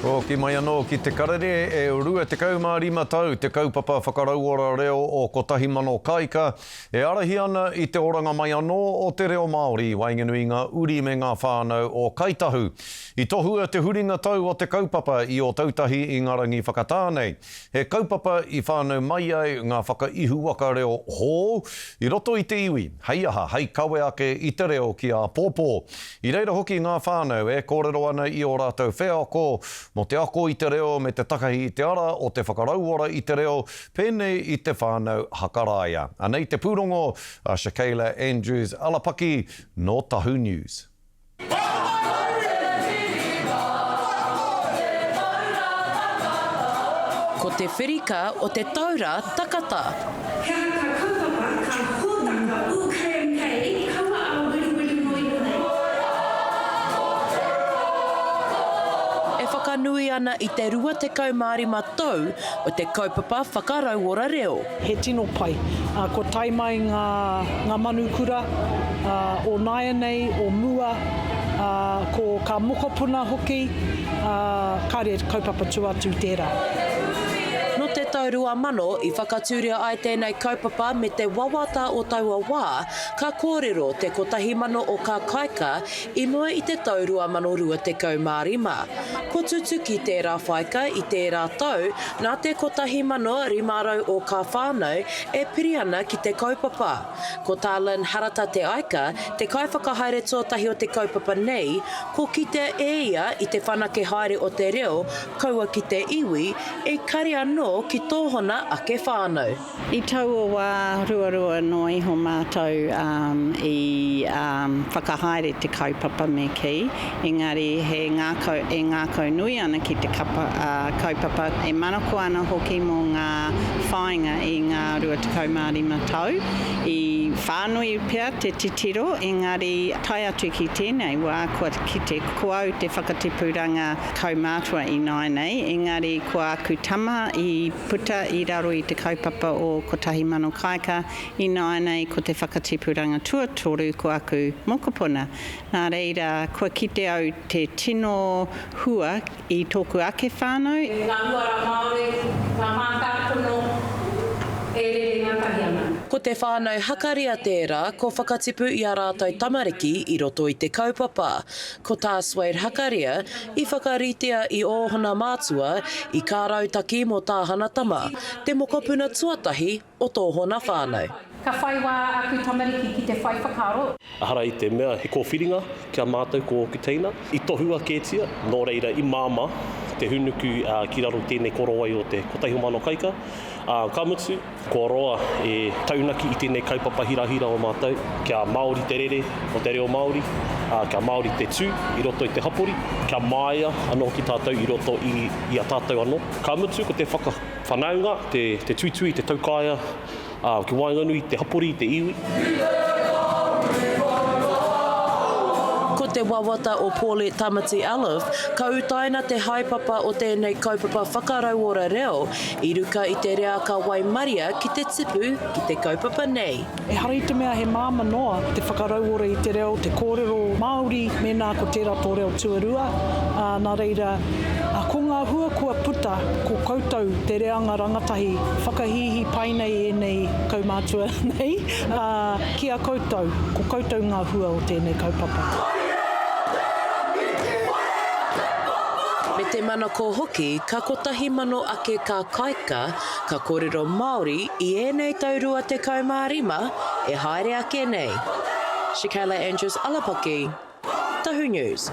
Hoki mai anō ki te karere, e 25 tau te kaupapa whakarauora reo o 1000 Kaika e ārahi ana i te oranga mai anō o te reo Māori i waenganui i ngā uri me ngā whānau o Kāi Tahu. I tohua te huringa tau o te kaupapa i Ōtautahi i ngā rangi whakatā nei. He kaupapa i whānau mai ai ngā whakaihuwaka reo hou i roto i te iwi, hei aha, hei kawe ake i te reo ki āpōpō. I reira hoki ngā whānau e kōrero ana i ō rātou wheako mō te ako i te reo me te takahi i te ara o te whakarauora i te reo, pēnei i te whānau Hakaraia. Anei te pūrongo a Shakayla Andrews Alapaki nō Tahu News. Ko te whirika o te taura takata. He aha ka kaupapa, ka hōtaka UKMK, kaua a weriweri noa iho nei. E whakanui ana i te 25 tau o te kaupapa whakarauora reo. He tino pai. Kua tae mai ngā, ngā manu kura, o nāianei, o mua, ko kā mokopuna hoki, ā, kāre kaupapa tua atu i tērā. Nō te tau 2000 i whakatūria ai tēnei kaupapa me te wawata o taua wā, ka kōrero te 1000 o kā kāika i mua i te tau 2025. Ko tutuki tērā whaika i tērā tau nā te 1500 o kā whānau e piri ana ki te kaupapa. Ko tā Lynn Harata Te Aika, te kaiwhakahaere tuatahi o te kaupapa nei, ko kitea e ia i te whanake haere o te reo kaua ki te iwi, ekari anō ki tōhona ake whānau. I taua wā, ruarua noa iho mātou i whakahaere te kaupapa me kī, engari he ngākau, e ngākau nui ana ki te kapa, kaupapa, e manako ana hoki mō ngā whāinga i ngā 25 tau. I whānui pea te titiro, engari tae atu ki tēnei wā kua kite ko au te whakatipuranga kaumātua ināianei, engari ko āku tama i Puta i raro i te kaupapa o 1000 Kāika, ināianei ko te whakatipuranga tuatoru ko aku mokopuna. Nā reira, kua kite au te tino hua i tōku ake whānau. Ngā uara Māori, ngā mātāpono e rere ngātahi ana. Ko te whānau Hakaria tērā ko whakatipu i a rātou tamariki i roto i te kaupapa. Ko tā Suede Hakaria, i whakaritea i ōhona mātua i kā rautaki mō tāhana tama, te mokopuna tuatahi o tōhona whānau. Ka whai wā aku tamariki ki te whai whakaaro. Ehara i te mea he kōwhiringa ki a mātou ko ōku teina, i tohua kētia, nō reira i māmā te hūnuku ki raro i tēnei korowai o te 1000 kaika, ā, ka mutu, Kua roa e taunaki i tēnei kaupapa hirahira o mātou, kia Māori te rere o te reo Māori, ā, kia Māori te tū i roto i te hapori, kia māia anō hoki tātou i roto i, i a tātou anō. Ka mutu ko te whakawhanaunga, te, te tuitui, te taukaea, ā, ki waenganui i te hapori, i te iwi. Ko te wawata o Paulette Tamati Elliffe, ka utaina te haepapa o tēnei kaupapa whakarauora reo I ruka i te reaka waimaria ki te tipu ki te kaupapa nei. Ehara i te mea he māma noa te whakarauora i te reo, te kōrero Māori mēnā ko tērā tō reo tuarua, ā, nā reira, ko ngā hua kua puta, ko koutou te reanga rangatahi whakahīhī pai nei ēnei kaumātua nei, ā, ki a koutou, ko koutou ngā hua o tēnei kaupapa. Me te manako hoki ka 1000 ake kā kaika ka kōrero Māori i ēnei tau 25 e haere ake nei. Shakayla Andrews Alapaki, Tahu News.